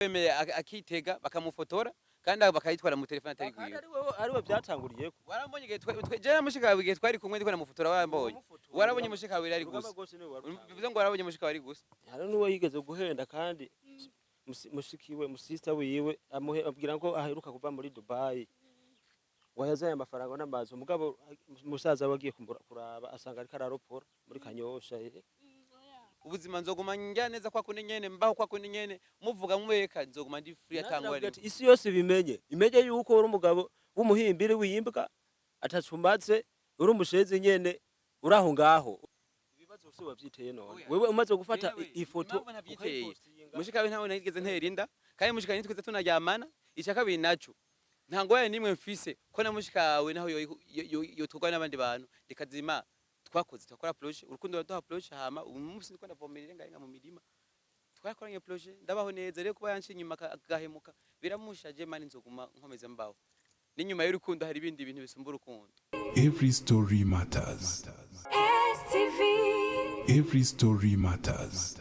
Wemeye akitega bakamufotora kandi bakayitwara mu telefone atari Kandi gwiwe. ari we byatanguriyeko. Warambonye igihe jewe na mushika wawe, igihe twari kumwe ndiko namufotora, warambonye? Warabonye mushika wawe ari Urugamba gusa? Rwose niwe warutanguye. Bivuze ngo warabonye mushika wawe ari gusa. Hari n'uwo yigeze guhenda kandi mushikiwe, musista wiwe, amuhe abwira ko aheruka kuva muri Dubai, ngo yazaye amafaranga n'amazu, mugabo musaza we agiye kuraba asanga ariko araropora muri Kanyosha. Ubuzima nzoguma njya neza kwa kundi nyene, mbaho kwa kundi nyene, muvuga mubeka, nzoguma ndi free atangwa. Navuga ati, isi yose ibimenye, imenye yuko uri umugabo w'umuhimbiri w'imbwa atacumatse, uri umushezi nyene uri aho ngaho. Ibibazo byose wavyiteye none. Oya. Wewe umaze gufata Jewe, ifoto impamvu navyiteye, ukayipostinga. Mushika wawe ntawe nigeze ntera inda, kandi mushika nitwese tunaryamana. Ica kabiri naco, nta ngorane nimwe mfise ko na mushika wawe naho yotwarwa n'abandi bantu. Ndikazima twakoze, twakora projet, urukundo ruraduha projet. Hama uyu munsi ndiko ndavomera irengarenga mu mirima, twakoranye projet, ndabaho neza. Rero kuba yanciye inyuma agahemuka biramushaje mani, nzoguma nkomeza mbaho. N'inyuma y'urukundo hari ibindi bintu bisumba urukundo. Every story matters. STV. Every story matters.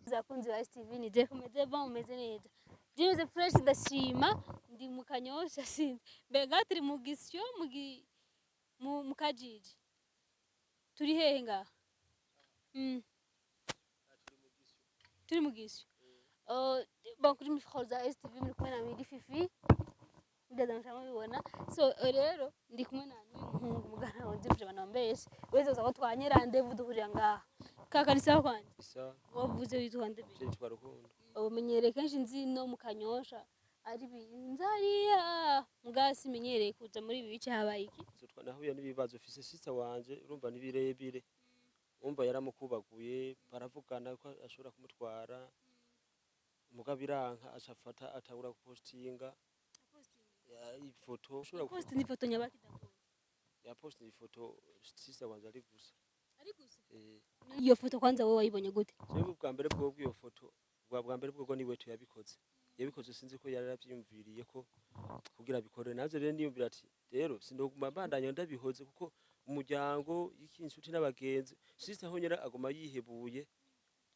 Abakunzi ba STV, ni je kumeze bon, umeze neza, jimeze fresh, ndashima. Ndi mu Kanyosha, sinzi mbega turi mu Gisyo, mu Kajiji, turi hehe ngaha? Turi mu Gisyo. Bon, kuri micro za STV muri kumwe na Midi Fifi, ndaza mubibona. So rero ndi kumwe na n'uyu muhungu mugana wanje muje abantu bambeshe wese uza ko twanye rendez-vous duhurira ngaha. Kaka, ni sawa kwanje? Isa. Wavuze witwa nde? Je nitwa Rukundo. Ubumenyereye kenshi nzi no mu Kanyosha ari binzariya muga simenyereye kuza muri ibi bice. Habaye iki? Nahuye n'ibibazo fise sister wanje, urumva ni birebire. Umva, yaramukubaguye, baravugana ko ashobora kumutwara, mugabo iranka, aca afata atangura gupostinga ifoto ushobora Post ni ifoto nyabaki d'abord? Yapostinze ifoto sister wanje ari gusa. Ari gusa? Eh. Iyo foto kwanza wowe wayibonye gute? Jewe bwa mbere bwo bw'iyo foto, bwa mbere bwo niwe yabikoze, yabikoze sinzi ko yari yaravyiyumviriye ko kugira abikore. Navyo rero niyumvira ati rero sindoguma mbandanya ndabihoze, kuko umuryango iki, inshuti n'abagenzi, sister ho nyene aguma yihebuye,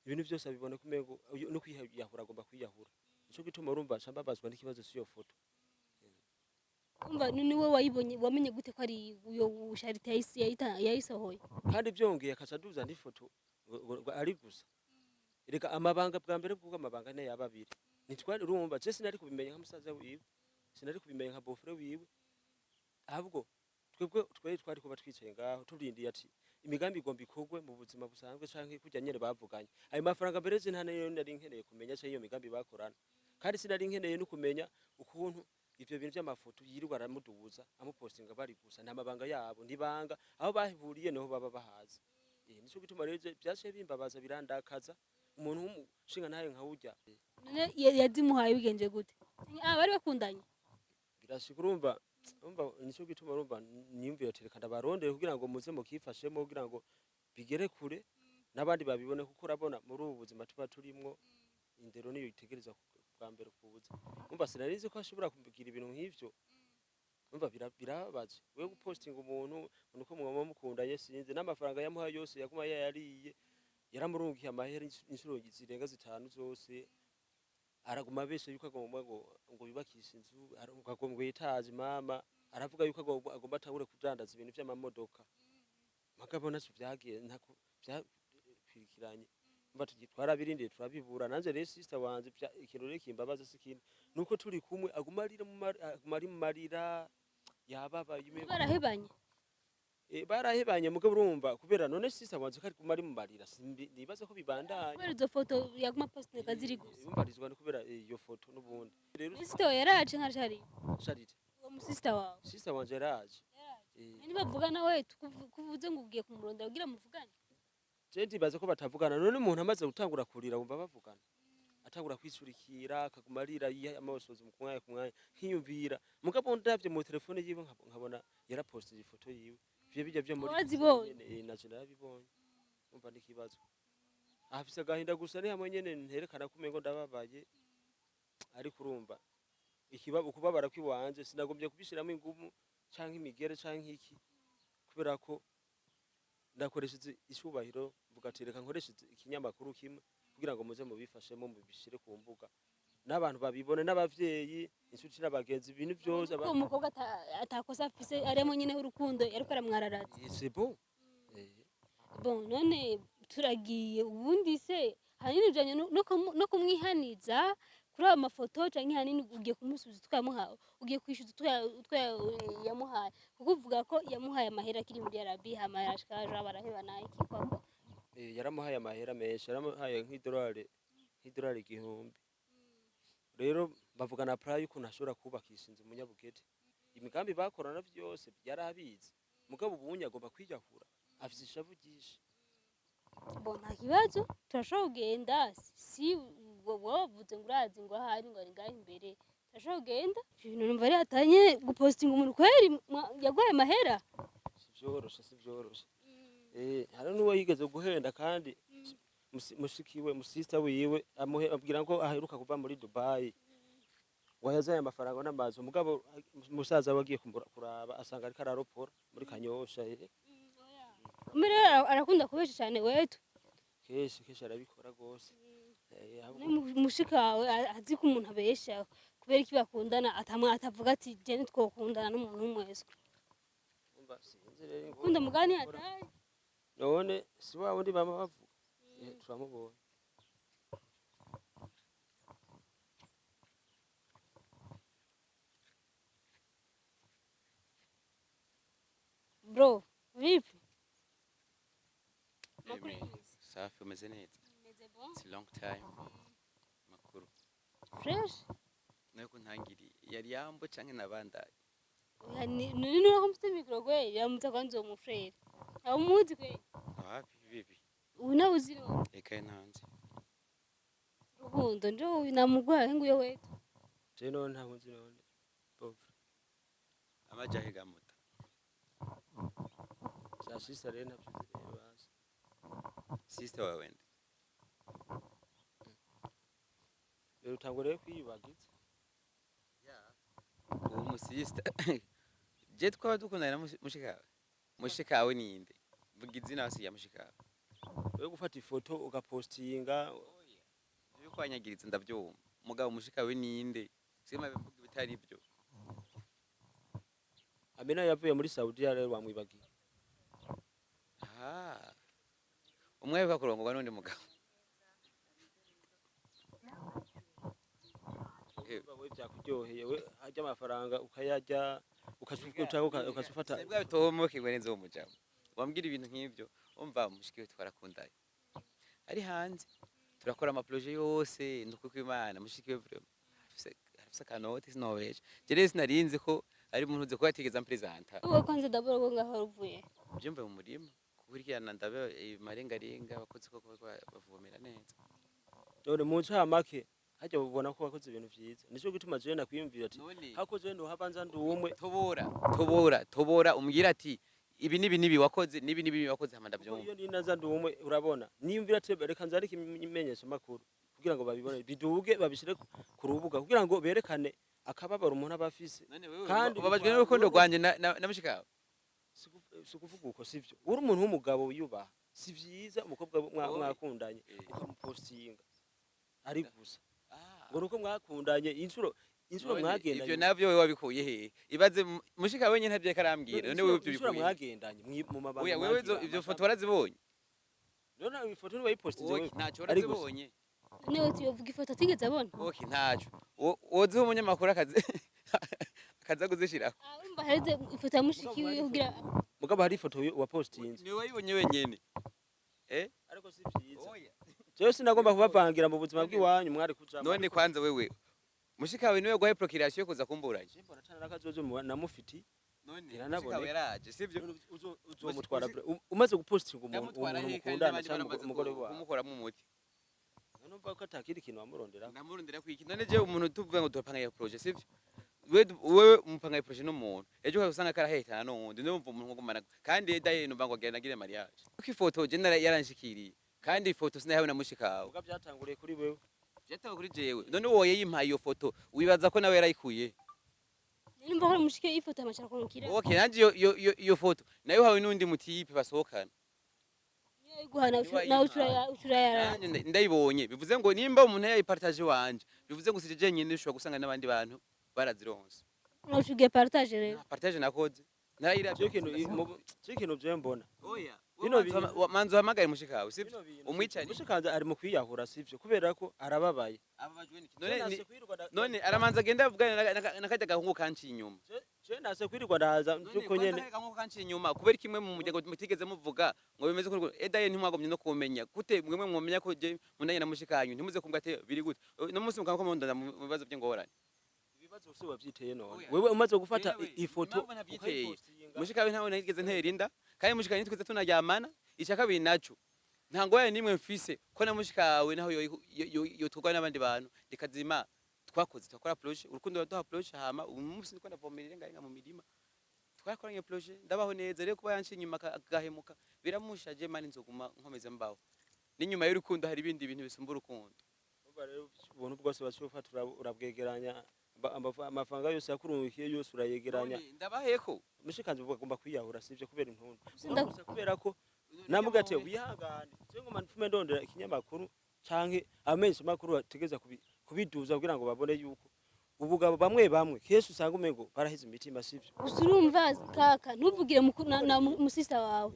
ibintu vyose abibona ko umengo no kwiyahura, agomba kwiyahura. Nico gituma urumva nca mbabazwa n'ikibazo c'iyo foto. Umva, ni wowe wayibonye, wamenye gute ko ari uyo Charite yayisohoye? Kandi vyongeye akaca aduza n'ifoto ngo ari gusa. Reka amabanga, bwa mbere bw'ubwo amabanga ne yaba abiri ntitwari, urumva je sinari kubimenya nka musaza wiwe, sinari kubimenya nka beau-frère wiwe. Ahubwo twebwe twari twari kuba twicaye ngaho turindiye ati imigambi igomba ikorwe mu buzima busanzwe canke kurya nyene bavuganye ayo mafaranga. Mbere je nta nayo nari nkeneye kumenya canke iyo migambi bakorana, kandi sinari nkeneye no kumenya ukuntu ivyo bintu vy'amafoto yirirwa aramuduza, amupostinga bari gusa. Nta mabanga yabo, ntibanga aho bahuriye niho baba bahazi. Nico gituma rero je vyaciye bimbabaza, birandakaza, umuntu w'umushinga ntaye nkawurya. None yazimuhaye bigenje gute? Ah, bari bakundanye? Birashika, urumva nico gituma urumva niyumvira ati reka ndabarondere kugira ngo muze mukifashemo, kugira ngo bigere kure n'abandi babibone, kuko urabona muri ubu buzima tuba turimwo indero niyo itegerezwa bwa mbere kuza. Umva, sinari nzi ko ashobora kugira ibintu nk'ivyo. Umva, birababaje wewe gupostinga umuntu nuko mwaba mukundanye, sinzi n'amafaranga yamuha yose yaguma yayariye. Yaramurungiye amahera inshuro zirenga zitanu zose, araguma abesha yuko agomba ngo yubakishe inzu, agomba ngo yitaje mama, aravuga yuko agomba atangure kudandaza ibintu vy'amamodoka, mugabo ntaco vyagiye, ntako vyakwirikiranye. Umva, twarabirindiye turabibura. Nanje rero sister wanje, ikintu rero kimbabaza si ikindi, nuko turi kumwe aguma arira aguma ari mu marira, yababaye Barahebanye? Barahebanye, mugabo urumva kubera none sister wanje ko aguma ari mu marira, nibaza ko bibandanya. Kubera izo foto yaguma postinga ziri gusa? Umbarizwa no kubera iyo foto n'ubundi rero. Sister wawe yaraje nka Charite? Charite? Uwo musista wawe. Sister wanje yaraje. Yaraje? Ntibavugana we kuvuze ngo ugiye kumurondera kugira muvugane? Je ndibaza ko batavugana. None umuntu amaze gutangura kurira wumva bavugana? Atangura kwicurikira, akaguma arira, yiha amosozi mu kumwanya ku mwanya, nkiyumvira. Mugabo ndavye mu telefone yiwe nkabona yarapostinze ifoto yiwe ivyo bijya vyo muri Warazibonye? Naje narabibonye. Umva, n'ikibazo afise agahinda gusa, ni hamwe nyene nterekana ko umengo ndababaye, ariko urumva ukubabara kw'iwanje sinagombye kubishiramo ingumu canke imigere canke iki, kubera ko ndakoresheje icubahiro, mvuga ati reka nkoreshe ikinyamakuru kimwe kugira ngo muze mubifashemo, mubishire ku mbuga. N'abantu babibone, n'abavyeyi, inshuti n'abagenzi, ibintu byose. Ko umukobwa atakosa afise, arimo nyine urukundo ariko aramwararaza. C'est bon. Bon, none turagiye. Ubundi se hanini ujanye no kumwihaniza kuri ayo mafoto, canke hanini ugiye kumusubiza utwo yamuhaye, ugiye kwishyuza utwo yamuhaye? Kuko uvuga ko yamuhaye amahera akiri muri Arabi, hama arashikaje barahebana, iki kwako. Yaramuhaye amahera menshi, yaramuhaye nk'idolari 1000. Rero bavugana plan y'ukuntu ashobora kubakisha inzu Munyabugete. Imigambi bakorana vyose yarabizi, mugabo ubunye agomba kwiyahura, afise ishavu ryinshi. Bon, nta kibazo, turashobora kugenda. Si wavuze ngo urazi ngo ahari ngo ari ngaho imbere, turashobora kugenda. Ibintu numva ari hatanye gupostinga umuntu kweri yaguhaye amahera. Si vyoroshe, si vyoroshe. Hari n'uwo yigeze guhenda kandi mushikiwe, musista wiwe, amuhe abwira ngo aheruka kuva muri Dubai, ngo yazanye amafaranga n'amazu, mugabo musaza we agiye kuraba asanga ariko araropora muri Kanyosha. Umwe rero arakunda kubesha cyane wetu. Kenshi kenshi arabikora rwose. Ahubwo Mushikawe azi ko umuntu abesha, kubera iki bakundana atamwa atavuga ati je ntitwokundana n'umuntu w'umweswa? Umva, sinzi rero Kunda mugani atari. None si wa wundi bama bavuga? Turamubonye. Bro, vipi? Makuru Emi, y'imisi? Safi, umeze neza? Meze bon. It's a long time. Makuru? Fresh. Nayo ko ntangiriye yari yambo canke nabandaye? Oya, ni nuraho mfite micro kwe yamutse kwanza uwo mufrere aho muzi kwe. Wapi, vipi? Ubu nawe uzi none? Ekaye, ntanzi. Rukundo njo namugwaye nguyo wetu. Je none ntabwo nzi none pauvre. Amajahe gamuta? Za sista rero ntabyo nzi rero basi. Sister wawe nde? Rero utangwa rero kwiyubagiza. Uwo musista je twaba dukundana na mushikawe? Mushikawe ninde? Vuga izina basi ya mushikawe. Wewe gufata ifoto ugapostinga. Ibyo kwanyagiritse ndabyumva, mugabo mushikawe ninde? Sima bivuga ibitari byo. Amina yavuye muri Saudiya rero wamwibagiye. Ah, umwe aheruka kurongorwa n'undi mugabo. Urumva we byakuryoheye, we harya amafaranga ukayarya ukacufata. Sibwa bitohomokirwe neza uwo mujamo wambwira ibintu nk'ibyo. Umva, mushiki we twarakundanye ari hanze, turakora amaprojet yose, ndukuri kw'Imana. Mushiki we vraiment arafise akanoti, sinobesha. Je rero sinarinzi ko ari umuntu uzi ko yatigeze ampresenta. Wowe kwanza d'abord ngo ngaho uvuye? Byumve, mu murima gukurikirana ndabe marengarenga abakozi ko bavomera neza. None mu ncamake harya ubona ko wakoze ibintu vyiza, nico gituma jewe nakwiyumvira ati None hako jewe nohabanza ndi umwe. Tobora, tobora, tobora, umbwira ati ibi nibi nibi wakoze, nibi nibi wakoze, hama Kuko ndavyumva. Iyo ninaza ndi umwe, urabona, niyumvira ati reka nzandike imenyesha makuru kugira ngo babibone, biduge, babishire ku rubuga kugira ngo berekane akababaro umuntu aba afise. None wewe Kandi ubabajwe n'urukundo rwanje na mushikawe? Si ukuvuga uko, sivyo. Uri umuntu w'umugabo wiyubaha, si vyiza umukobwa Oya. mwakundanye ukamupostinga ari gusa ngo nuko mwakundanye inshuro None mwagendanye. Ivyo navyo wewe wabikuye hehe? Ibaze mushikawe wenyene ntavyo yariko arambwira. None wewe ivyo inshuro bikuye hehe? mwagendanye mu mabanga Oya, wewe mwagira ivyo foto warazibonye? None ifoto ntiwayipostinze Okay, wewe ntacyo ari gusa. warazibonye? Niwe tuyovuga ifoto atigeze abona. Okay, ntaco. Woziha umunyamakuru akazi akaza kuzishirako. Ah, urumva hareze ifoto ya mushiki wiwe kugira Mugabo hari ifoto wapostinze. Niwe wayibonye wenyene, eh? Ariko si vyiza. Oya. Jewe sinagomba kubavangira mu buzima bw'iwanyu mwari kujamo. None kwanza wewe mushikawe niwe guhaye procuration yo kuza kumburanya? Je mbona atari akazozo namufiti. None Biranaboneka. mushikawe yaraje, sivyo? None uzomutwara umaze gupostinga umuntu Ndamutwara umuntu hehe kandi mukundana n'abandi cyangwa baramaze umugore wawe? kumukoramo umuti. None umva ko atakindi kintu wamurondera? Ndamurondera kwiki? None jewe umuntu tuvuga ngo turapanga iyo projet, sivyo? Wewe umupanga iyo projet n'umuntu, ejo ukaba usanga karahetana n'uwundi. Ndumva umuntu ngumana kandi daye numva ngo agenda agire mariage, kuko ifoto je yaranshikiriye, kandi ifoto sinayahawe na mushikawe. Uga byatanguriye kuri wewe. Vyatawe kuri jewe. None woye yimpaye iyo foto, wibaza ko nawe yarayikuye? Nimba hari mushiki ifoto amashaka kumukira. Okay, nanje iyo foto nayo hawe n'undi mutipe basohokana. Niyo yiguha nawe ucurayara. Nanjye ndayibonye, bivuze ngo nimba umuntu yayipartage wanje, bivuze ngo sije jenyine, ushobora gusanga n'abandi bantu barazironse. Nawe ucugiye partage rero. Nta partage nakoze, narayiravye. Cyo kintu je mbona. Oya. Bino bintu- Manzi, uhamagare mushikawe, sivyo? Bino bintu- Umwicare. Mushikanje ari mu kwiyahura, sivyo? Kubera ko arababaye. Ababajwe n'iki? Je None nase kwirirwa none aramanza agenda avugane na karya gahungu kanciye inyuma. Je nase kwirirwa ndaza None byuko kwanza nyene. karya gahungu kanciye inyuma, kubera kimwe mu muryango mutigeze muvuga ngo bimeze kuri edaye, ntimwagomye no kumenya gute? Mwemwe mwomenya ko je mundanye na mushikanyu, ntimuze kumbwa ate biri gute no munsi mukaba ko mundana mu bibazo by'ingorane. Ibibazo byose wavyiteye none. Oya. Wewe umaze gufata Yewe, ifoto impamvu ntavyiteye, ukayipostinga. Mushikawe ntawe nigeze ntera inda, kandi mushikawe ntitwigeze tunaryamana. Icya kabiri naco, nta ngorane n'imwe mfise ko na mushikawe naho yotwarwa n'abandi bantu. Ndikazima twakoze, twakora projet, urukundo ruraduha projet. Hama uyu munsi ndiko ndavomera irengarenga mu mirima, twarakoranye projet, ndabaho neza. Rero kuba yanciye inyuma agahemuka biramushaje mani, nzoguma nkomeza mbaho. N'inyuma y'urukundo hari ibindi bintu bisumba urukundo. Urumva rero, ubuntu bwose baciye ufata urabwegeranya, amafaranga yose yakurungikiye yose urayegeranya. None ndabaheko. Mushikanje bagomba kwiyahura, sivyo? Kubera intuntu. Gusa Gusa kubera ko namuga ati wihangane, je ngoma mpfume ndondera ikinyamakuru canke amenshi makuru bategeza kubiduza kugira ngo babone yuko ubugabo bamwe bamwe kenshi usanga umengo baraheze imitima, sivyo? Gusa urumva kaka, ntuvugire na musista wawe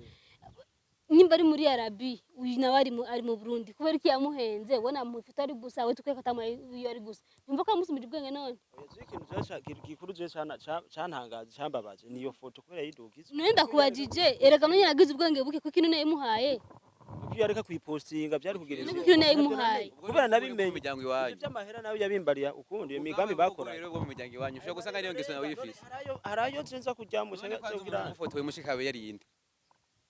nimba ari muri Arabi, uyu nawe ari mu Burundi, kubera ko yamuhenze we namufoto ari gusa, we tukwereka atamuhaye iyo ari gusa, yumva ko yamusumije ubwenge none. Oya, je ikintu gikuru je cantangaje, cambabaje niyo foto kubera yidugize. None ndakubajije, erega none yagize ubwenge buke, kuko ino yayimuhaye. Kuko iyo areka kuyipostinga byari kugira None kuko ino yayimuhaye. Kubera nabimenye. Mu miryango iwanyu. Ivyo by'amahera nawe yabimbariya ukundi iyo migambi bakora. Rero bwo mu miryango iwanyu ushobora gusanga niyo ngeso nawe uyifise. Harayo je nza kujyamo. None kwanza kugira umuntu umufotoye mushikawe yarinde,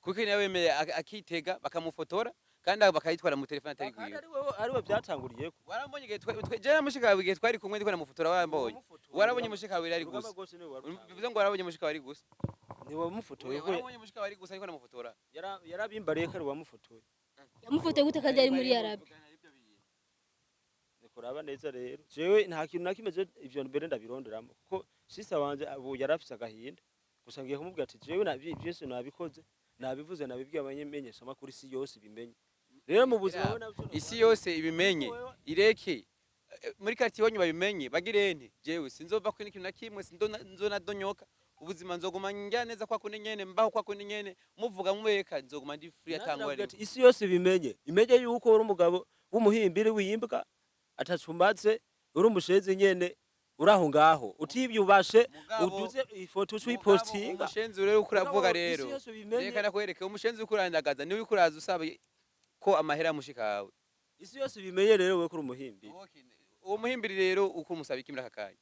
kuko nawe wemeye akitega bakamufotora kandi bakayitwara mu telefone atari Kandi gwiwe. ari we byatanguriyeko. Warambonye igihe je na mushikawe igihe twari kumwe ndiko namufotora, warambonye? Warabonye mushikawe ari Urugamba gusa? rwose niwe warutanguye. Bivuze ngo warabonye mushikawe ari gusa? Niwe wamufotoye ko. Warabonye mushikawe ari gusa ariko namufotora? Yarabimbariye ko ari wamufotoye. Yamufotoye gute kandi ari muri Arabi? Nikuraba neza rero, jewe nta kintu na kimwe je ivyo mbere ndabironderamo, kuko sister wanje ubu yarafise agahinda. Gusa ngiye kumubwira ati jewe byose nabikoze, nabivuze, nabibwiye abamenyesha amakuru, isi yose ibimenye. Rero mu buzima we navyo Isi yose ibimenye, ireke muri quartier iwanyu babimenye bagirente. Jewe sinzova ko n'ikintu na kimwe nzonadonyoka. Ubuzima nzoguma njya neza kwa kundi nyene, mbaho kwa kundi nyene, muvuga mubeka, nzoguma ndi free atangwa. Navuga ati isi yose ibimenye, imenye yuko uri umugabo w'umuhimbiri w'imbwa atacumatse, uri umushezi nyene, uri aho ngaho utibyubashe. Uduze ifoto uyipostinga. Umushenzi rero uko uravuga Mugabo, rero isi yose ubimenye. Reka nakwereke umushenzi uko urandagaza, niwe uriko uraza usaba ko amahera mushikawe. Isi yose ibimenye rero we ko uri umuhimbiri. Uwo muhimbiri rero uko umusaba iki muri aka kanya?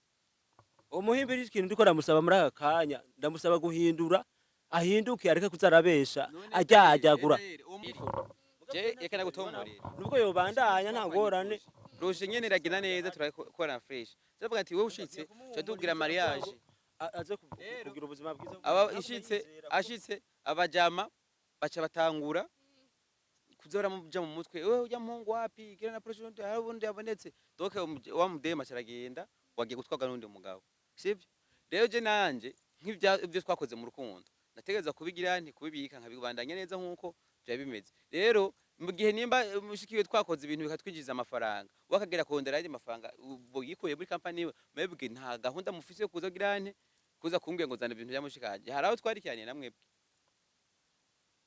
Umuhimbiri, ikintu ndiko ndamusaba muri aka kanya, ndamusaba guhindura, ahinduke, areke kuza arabesha ajyajyagura. Je reka nagutomborere. Nubwo yobandanya nta ngorane. Projet nyene iragenda neza, turakorana fresh. Turavuga ati wowe ushitse tuca tugira mariage. Aze kugira ubuzima bwiza. Aba ishitse, ashitse, abajama baca batangura kuza baramuja mu mutwe: wewe ujya muhungu wapi, gira na projet, hari ubundi yabonetse. Donc wa mudema caragenda wagiye gutwarwa n'undi mugabo, sivyo? Rero je nanje nk'ibya ibyo twakoze mu rukundo nategereza kubigira nti kubibika nkabibandanya neza nkuko byari bimeze. Rero mu gihe nimba mushikiwe twakoze ibintu bikatwinjiza amafaranga, wakagera kurondera ayandi mafaranga ubwo yikuye muri company iwe, mwebwe nta gahunda mufise yo kuza kugira nte kuza kumbwira ngo zana ibintu bya mushikanje. Hari aho twandikiranye na mwebwe?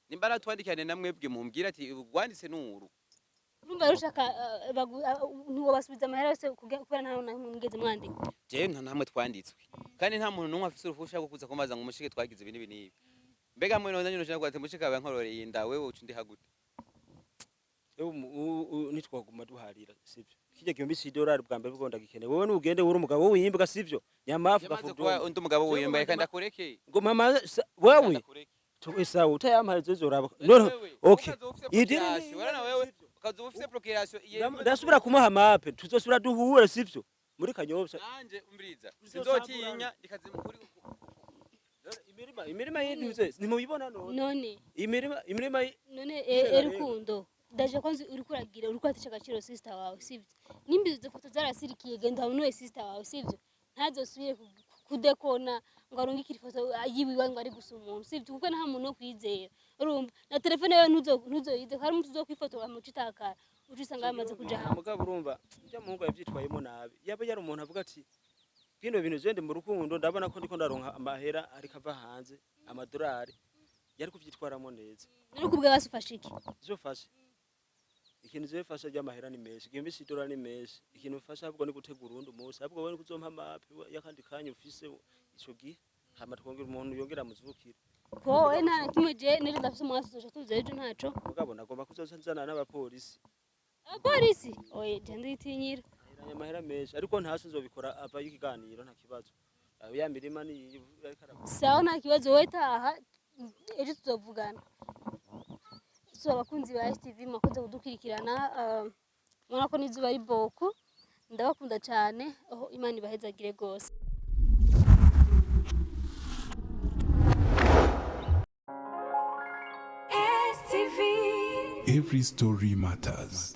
Nimba ari aho twandikiranye na mwebwe, mumbwira ati wanditse nuru. Urumva rero ushaka ntiwobasubiza amahera yose kubera nta na hamwe mwigeze mwandika. Jewe nta namwe twanditswe, kandi nta muntu n'umwe afise uruhusha rwo kuza kumbaza ngo umushike twagize ibi n'ibi n'ibi. Mbega hamwe none nyine ushaka ati mushike wawe nkororeye inda, wewe uca undiha gute? Ewe nitwaguma duharira, sivyo? Kijya 1000 c'idolari bwa mbere bwo ndagikeneye. Wowe nugende uri umugabo w'imbwa, sivyo? Nyamafu. Yamaze kuba gafudomo. undi mugabo wiyemba, reka ndakureke. Ngo mama wewe. Ndakureke. Sawa, utayampaye zozoraba none. Okay, Ukazoba ufise idiri procreation, warana wewe ukazoba ufise procreation Ndasubira kumuha mape, tuzosubira duhure, sivyo? Muri Kanyosha. Nanje umviriza, sinzotinya ndikaze kuri. Imirima y'intuze ntimubibona none? None Imirima none Kubera erukundo ndaje kwanza uriko uragira, uriko uratesha agaciro sister wawe, sivyo? Nimba izo foto zarasirikiye, genda uhanuye sister wawe, sivyo? Ntazosubire. Kudekona ngo arungikire ifoto yiwiwe ngo ari gusa umuntu, sivyo? Kuko nta muntu wo kwizera, urumva? Na telefone yawe ntuzoyize, hari umuntu uzokwifotora muco itakara, uca usanga yamaze kuja hamwe. Mugabo urumva ujya muhungu yavyitwayemo nabi. Yaba yari umuntu avuga ati bino bintu je ndi mu rukundo, ndabona ko ndiko ndaronka amahera ariko ava hanze, amadolari, yari kuvyitwaramo neza. None kubwe basufashe iki? Zofashe ikintu zofasha ry'amahera ni menshi, igihumbi c'idolari ni menshi. Ikintu mfasha ahubwo ni gutegura uwundi munsi, ahubwo wowe ni kuzompa mapi y'akandi kanya ufise ico gihe, hama twongera umuntu yongera amuzukire. Ko wowe nta na kimwe, je nejo ndafise umwasi, uzoca tuza ejo, ntaco. Mugabo nagomba kuzoca nzana n'abapolisi. Abapolisi? Oye, je nditinyira. Ahiranye amahera menshi, ariko ntasi nzobikora avayo ikiganiro, nta kibazo. Aho ya mirima ni ariko aravuga. Sawa, nta kibazo, wowe taha, ejo tuzovugana. So abakunzi ba STV, mwakoze kudukurikirana. Mubona ko n'izuba ari boku. Ndabakunda cyane, aho Imana ibahezagire rwose. STV. Every story matters.